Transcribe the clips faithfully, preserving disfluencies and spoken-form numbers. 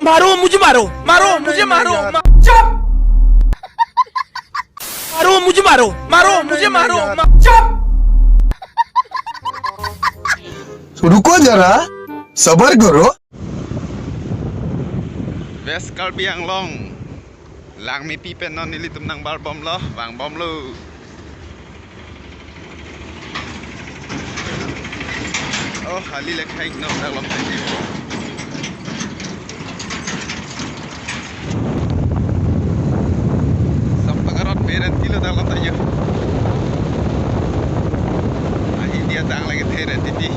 मारो मुझे, मारो, मारो मुझे, मारो, मा-, चुप! मारो मुझे, मारो, मारो मुझे, मारो, मा-, चुप! रुको जरा, सबर करो। West Karbi Anglong, Langmepi pen non nelitum nangbarbomlo, vangbomlo. Oh, hali le khai no daklom tadi. Sampangarot peren kilo daklom tadi. Ah, India tang lagi peren tadi.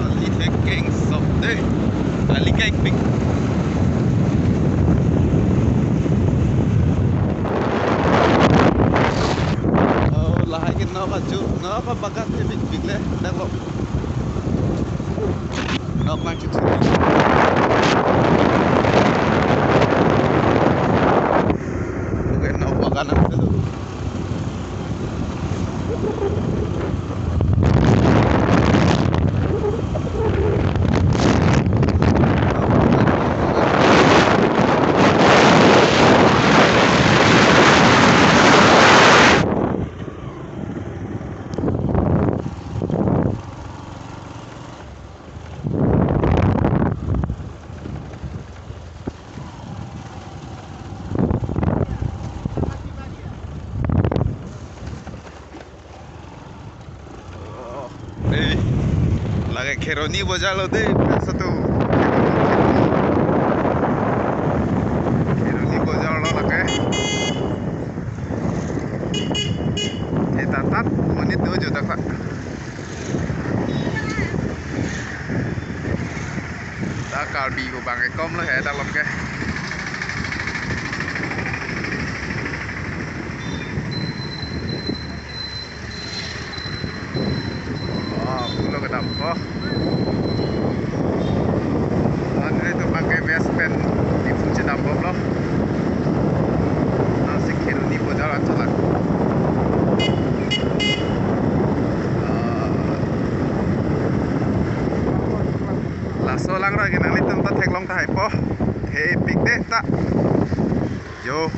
Ali thek keng sok de. Ali keng pik. Oh, lahai ke nau ka ju, nau ka bagat ke bik bik le, dak lo. Nok nang cuci. Oke, nok bagat nang itu. Oh, eh, lake Kheroni bojar lo de, satu. Kheroni bojar lo lake. Eh, tatat, monit do jo tak. Ta Karbi ko bang ekom lo he daklom ke. Oh, pulo kedam ko. Lalu itu pakai West pen di Fuji dambom lo. Nasi Kheroni bojar aja lah. Ah. Laso alangroi ke nanglitum ta theklong tahai po. Thepik de ta. Jo.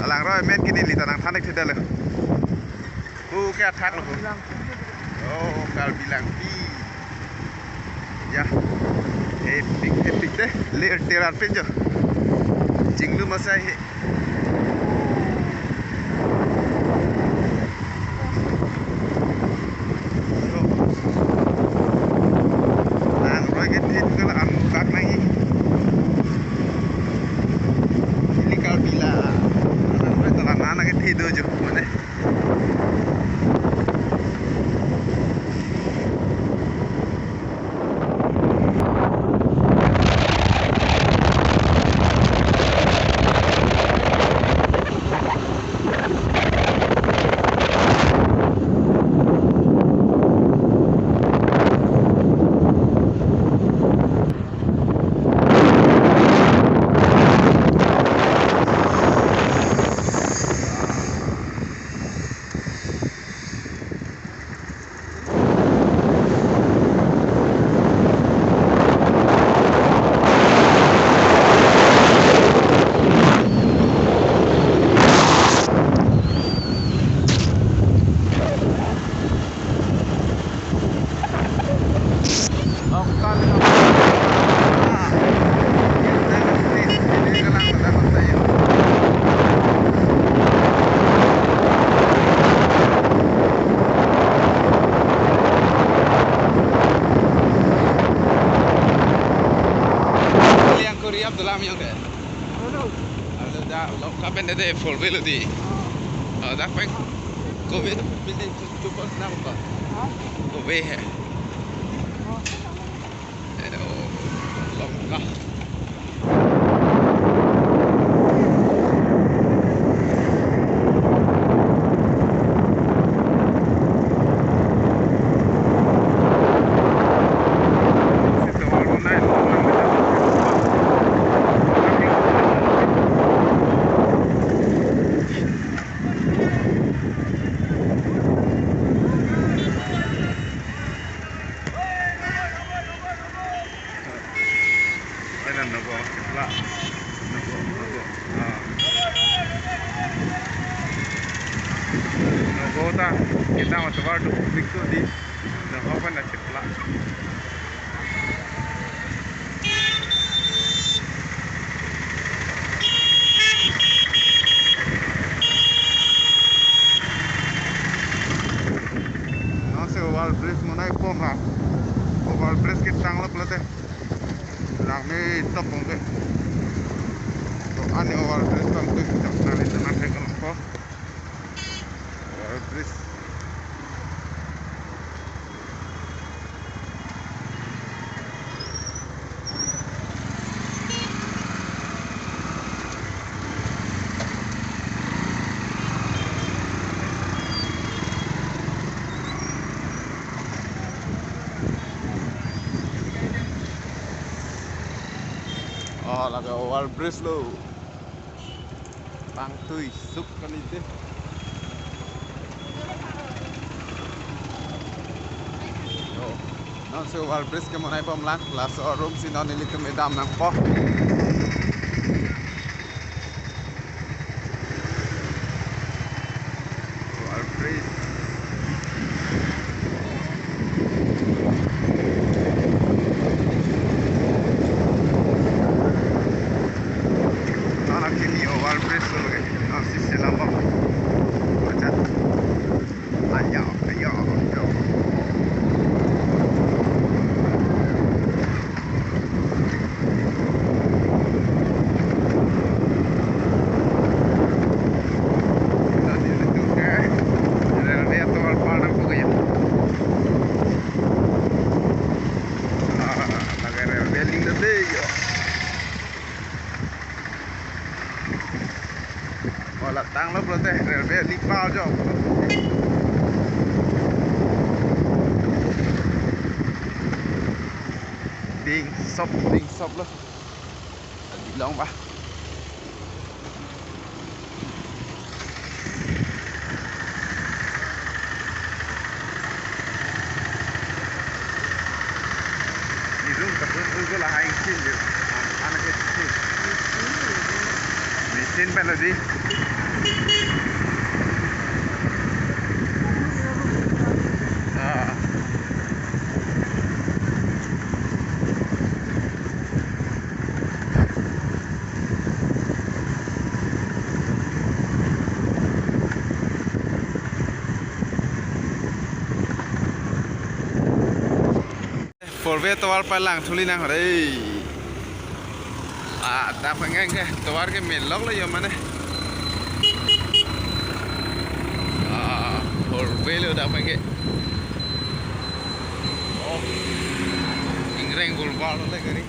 Alangroi men ke neli ta nangthan-ik thedetlo. Hu ke athak lo. Oh, Karbi Langpi. Ya. Thepik, thepik de. Lir tiran pin jo. Jinglu masai he. Yo. Alangroi kethe tu kala an kak nangji. Ili Karbi la. Alangroi ta la nana kethe do jo mane. Yang Korea dalam yang deh. Alo, dak lo kapen dede four wheel di. Oh, dak pen. Kobe building tu, tu pas nam ba. Kobe he. Aduh, longkah. Nogo, nogo. Ah. Nogo ta, kita matovar do mikto di. Nogo pen achepla. Non si over bridge monai pom la. Over bridge ketang la pulote. Lang ni top pongke. To ani over bridge pangtui, chak nang ni tenang ke kalangko. Over bridge. Oh, lake over bridge lo. Pangtui suk kalite. Yo. Non si over bridge ke monai pom lang. Laso arum si non ilitum edam nangpo. Over bridge. Nana kini over bridge lo lagi. Ah, sisi lama. Macet. Ayo, ayo, ayo. Railway atovar par nangpo ke ya. Ah, lake railway aling tadi ya. Oh, la tanglo pulote, railway aling par jo. Dingsop, dingsop lo. Adi long ba. Irum ta pun ugo lahai sin jo. An-, anak itu. Machine pen lo di. Ah. Four way tovar pai lang thuli nang hore. Ah, dak pengen ke tovar ke melok lo yo mane. Ah, four way lo dak pengen ke. Oh. Ingreng bulbar lo le gari.